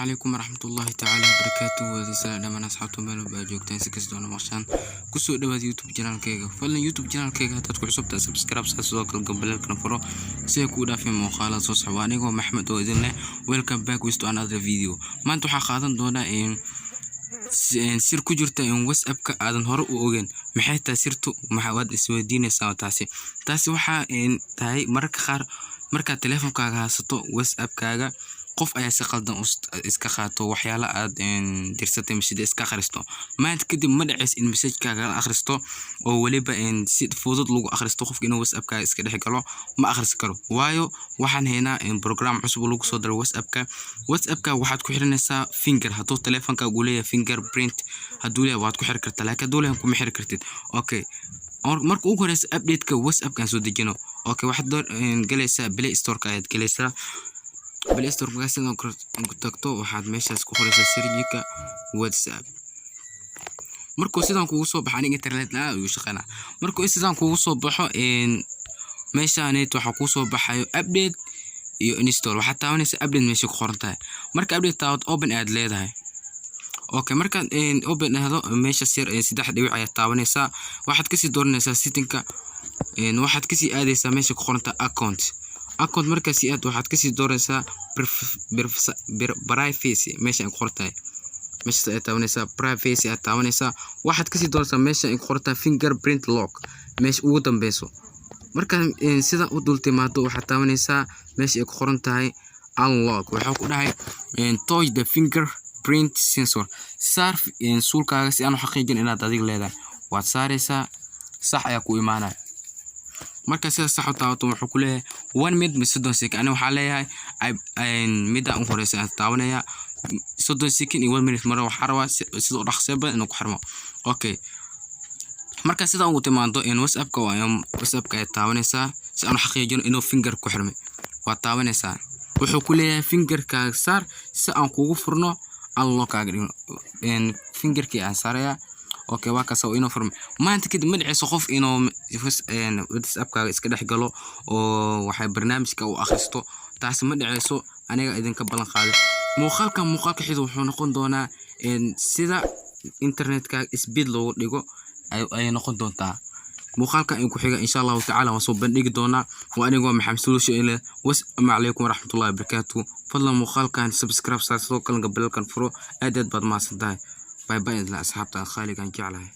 Calaykum waraxmatullaahi tacaala wabarakaatuh. Wadaysala dhammaan asxaabta meel walba aad joogtaan, si kasta oo maqshaan, kusoo dhawaad YouTube channelkayga. Fadlan YouTube channelkayga haddaad ku cusubtahay, subscribe saar, sidoo kale gambaleelkana furo si ay kuu dhaafin muuqaalada soo socda. Waa anigoo Maxmed oo idin leh welcome back with to another video. Maanta waxaa qaadan doonaa sir ku jirta in WhatsApp-ka aadan hore u ogeyn. Maxay tahay sirtu? Waxa waad isweydiinaysaa. Taasi waxaa tahay, mararka qaar markaad teleefonkaaga haysato WhatsApp-kaaga, qof ayaa si qaldan iska qaato waxyaala aad dirsatay, message iska akhristo. Maanta kadib ma dhaceys in message-kaaga la akhristo, oo weliba si fudud lagu akhristo. Qofka inuu WhatsApp-kaaga iska dhex galo ma akhrisan karo, waayo waxaan haynaa program cusub oo lagu soo daro WhatsApp-ka. WhatsApp-ka waxaad ku xiranaysaa finger. Hadduu teleefonkaaga uu leeyahay fingerprint, hadduu leeyahay, waad ku xiri kartaa, laakiin hadduu leeyahay, kuma xiri kartid. Okay, marka ugu horeysa update-ka WhatsApp-ka aan soo dejino. Okay, waxaad galaysaa Play Store-ka ayaad galaysaa. Play Store markaa sidan ku tagto, waxaad meeshaas ku qoraysaa search-ka WhatsApp. Markuu sidan kugu soo baxo, aniga internet la'aan ayuu shaqeynaa. Markuu sidan kugu soo baxo, meeshaaneet waxaa kuu soo baxayo update iyo install. Waxaad taabanaysaa update meesha ku qoran tahay. Marka update taabato, open ayaad leedahay. Okay, markaad open dhahdo, meeshaas yar saddex dhibic ayaad taabanaysaa. Waxaad kasii dooranaysaa settingka. Waxaad kasii aadaysaa meesha ku qoran tahay account. Account markaad sii aad, waxaad kasii dooranaysaa privacy meesha ay ku qoran tahay. Meeshaas ayaad taabanaysaa, privacy ayaad taabanaysaa. Waxaad kasii dooranaysaa meesha ay ku qoran tahay fingerprint lock, meesha ugu dambeyso. Markaad sidan u dul timaado, waxaad taabanaysaa meesha ay ku qoran tahay unlock. Waxaa ku dhahay "Touch the fingerprint sensor", saar suulkaaga si aan u xaqiijin inaad adiga leedahay. Waad saaraysaa, sax ayaa ku imaanaya. Marka sida sax u taabato, wuxuu ku leeyahay 1 minute mise 30 second. Ani waxaa leeyahay midda ugu horeysa aan taabanaya, 30 second iyo 1 minute. Mara waxaa rabaa sida u dhaqsiya badan inuu ku xirmo. Okay, marka sida ugu timaado in WhatsAppka, waa WhatsAppka ayaad taabanaysaa si aan u xaqiijino inuu finger ku xirmay. Waad taabanaysaa, wuxuu ku leeyahay fingerkaaga saar si aan kugu furno, unlock kaaga dhigno. Fingerkii aan saarayaa. Okay, waa kaas oo inuu furmay. Maanta kadib ma dhiceyso qof inuu WhatsAppkaaga iska dhex galo oo waxay barnaamijka uu akhristo. Taasi ma dhiceyso, aniga idinka ballan qaaday. Muuqaalkan muuqaalka xiga wuxuu noqon doonaa sida internetkaaga speed loogu dhigo ayay noqon doontaa. Muuqaalkan in ku xiga, insha Allahu tacaala, waan soo bandhigi doonaa. Waa anigoo Maxamed Suluusho ile. Wasalaamu calaykum waraxmatullahi wabarakaatu. Fadlan muuqaalkan subscribe saar, sidoo kale gambaleelkan furo. Aad aad baad mahadsan tahay. Bye bye, asxaabta qaaligan jeclahay.